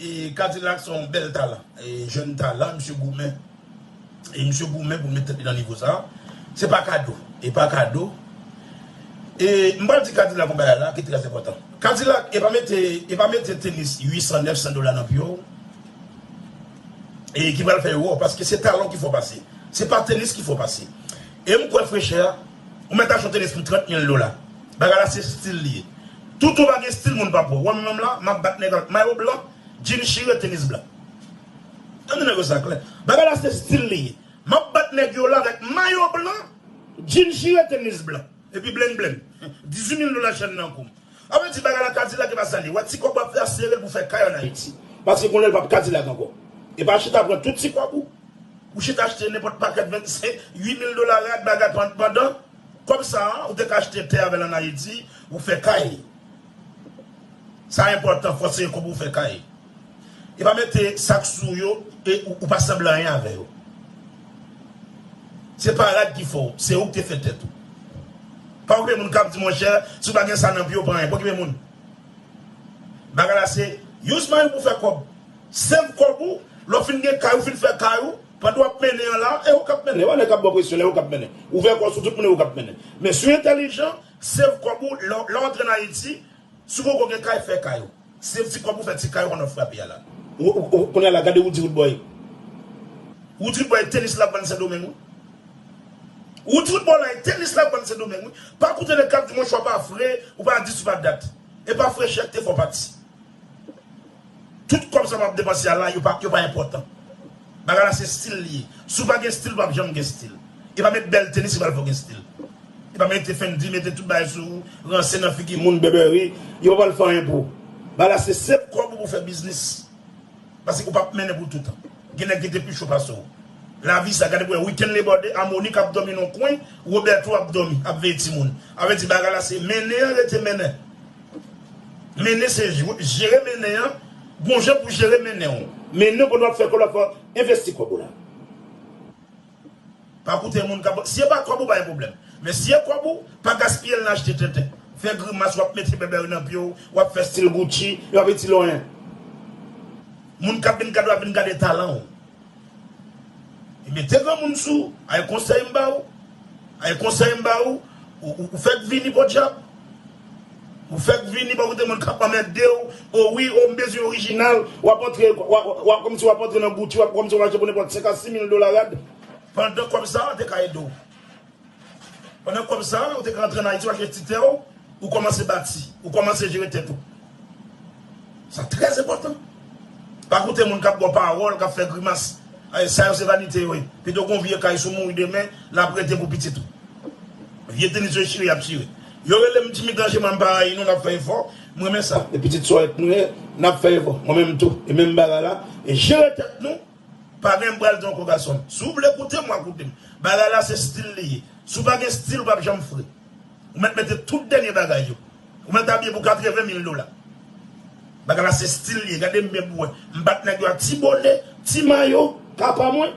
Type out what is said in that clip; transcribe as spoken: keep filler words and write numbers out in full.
E Kadilak se yon bèl talan, e jèn talan, misye goumen. E misye goumen pou l met tèt li nan nivo sa. Se pa kado, e pa kado. E m pral di Kadilak yon bagay la ki trè enpòtan. Kadilak, e pa mete, e pa mete tenis uit san, nèf san dola nan pye w. E ki pral fè erè, paske se talan ki fè w pase. Se pa tenis ki fè w pase. E m kwè frechè, ou mèt achte yon tenis pou trant mil dola. Bagay la se stil li ye. Tout ou pa gen stil, moun pa pran w. Wè m menm la, m ap bat nèg ak mayo blan, djin chire, tenis blan. Tande nèg yo sa klè. Bagay la se stil li ye. M ap bat nèg yo la avèk mayo blan, djin chire, tenis blan. Epi blen blen. Dizuit mil dola chèn nan kou m. Sa vle di bagay la Kadilak e pa sa li ye. Wè ti kòb w ap fè a, sere l pou fè kay ann Ayiti. Paske kounye a l p ap Kadilak ankò. E pa chita pran tout ti kòb ou. Ou chita achte nenpòt pakèt vennsenk, uit mil dola rad bagay pan-, pandan kòb sa a, ou te ka achte tè avè l ann Ayiti, ou fè kay. Sa enpòtan, fò se kòb ou fè kay. E pa mete sak sou yo e ou, ou pa sanble anyen avè yo. Se pa rad ki fè w, se ou ki te fè tèt ou. Pa okipe moun k ap di, monchè, si w pa gen sa nan pye w, pa anyen. Pa okipe moun. Bagay la se use money pou fè kòb. Save kòb ou, lè w fin gen kay ou, fin fè kay ou, pandan w ap mennen an la, e ou k ap mennen, e pa nèg k ap ba w presyon, e ou k ap mennen. Ouvè kò w sou tout moun, e ou k ap mennen. Men si w entèlijan, save kòb ou, lè, lè w antre ann Ayiti, si w poko gen kay, fè kay ou. Save ti kòb ou, fè ti kay ou pandan w frape a la. Ou, ou, ou, kounye a la, gade Roody Roodboy. Roody Roodboy, tenis l ap vann Sendomeng, wi. Roody Roodboy la, e tenis l ap vann Sendomeng, wi. Pa koute nèg k ap di, monchè, w pa fre, ou pa dis, ou pa dat. E pa frechè ki te fè w pati. Tout kòb sa m ap depanse a la, yo pa, yo pa enpòtan. Bagay la se stil li ye. Si w pa gen stil, w p ap janm gen stil. E pa met bèl tenis ki pral fè w gen stil. E pa mete Fendi, mete tout bagay sou ou, ranse nan figi moun, Burberry, yo pa pral fè anyen pou ou. Bagay la se save kòb ou pou fè biznis. Paske ou p ap mennen pou toutan. Gen nèg ki te pi cho pase w. Lavi sa, gade pou wè, Weekend Labor Day, Harmonie k ap dòmi nan yon kwen, Roberto ap dòmi, ap veye timoun. Sa vle di bagay la se mennen an, rete mennen. Mennen se jere mennen an, gon jan pou jere mennen w. Mennen w pandan w ap fè kòb la, fò w envesti kòb ou la. Pa koute moun k ap, si e pa kòb ou, pa gen pwoblèm. Men si e kòb ou, pa gaspiye l nan achte tenten. Fè grimas, w ap mete Burberry nan pye w, w ap fè stil Gucci, yo p ap itil w anyen. Moun k ap vin gade w ap vin gade talan w. Ebyen, te granmoun sou, ay konsèy m ba ou, ay konsèy m ba ou, ou, ou, ou fèk vini podyab. Ou fèk vini pa koute moun k ap anmède w, o wi, o m bezwen orijinal, w ap antre, w ap, w ap, kòmsi w ap antre nan Gucci, w ap, kòmsi w ap achte pou nenpòt senk a sis mil dola rad. Pandan kòb sa a te ka ede w. Pandan kòb sa a, ou te ka antre ann Ayiti, w achte ti tè w, ou kòmanse bati, ou kòmanse jere tèt ou. Sa trè enpòtan. Pa koute moun k ap ba w pawòl, k ap fè grimas. Ay, sa yo se vanite yo ye. Pito gon vye kay, si w mouri demen, l ap rete pou pitit ou. Vye tenis yo chire, y ap chire. Yo rele m Jimmy Danje, mwen m pa rayi nou, n ap fè efò. M renmen sa. E pitit Sorèt nou ye, n ap fè efò. Mwen menm tou. E menm bagay la. E jere tèt nou. Pa gen m pral di ankò gason m. Si w vle koute m, w a koute m. Bagay la se stil li ye. Si w pa gen stil, w p ap janm fre. Ou mèt mete tout dènye bagay yo. Ou mèt abiye pou katreven mil dola. Bagay la se stil li ye. Gade m byen pou wè. M bat nèg yo ak ti bone, ti mayo, ka pa mwen.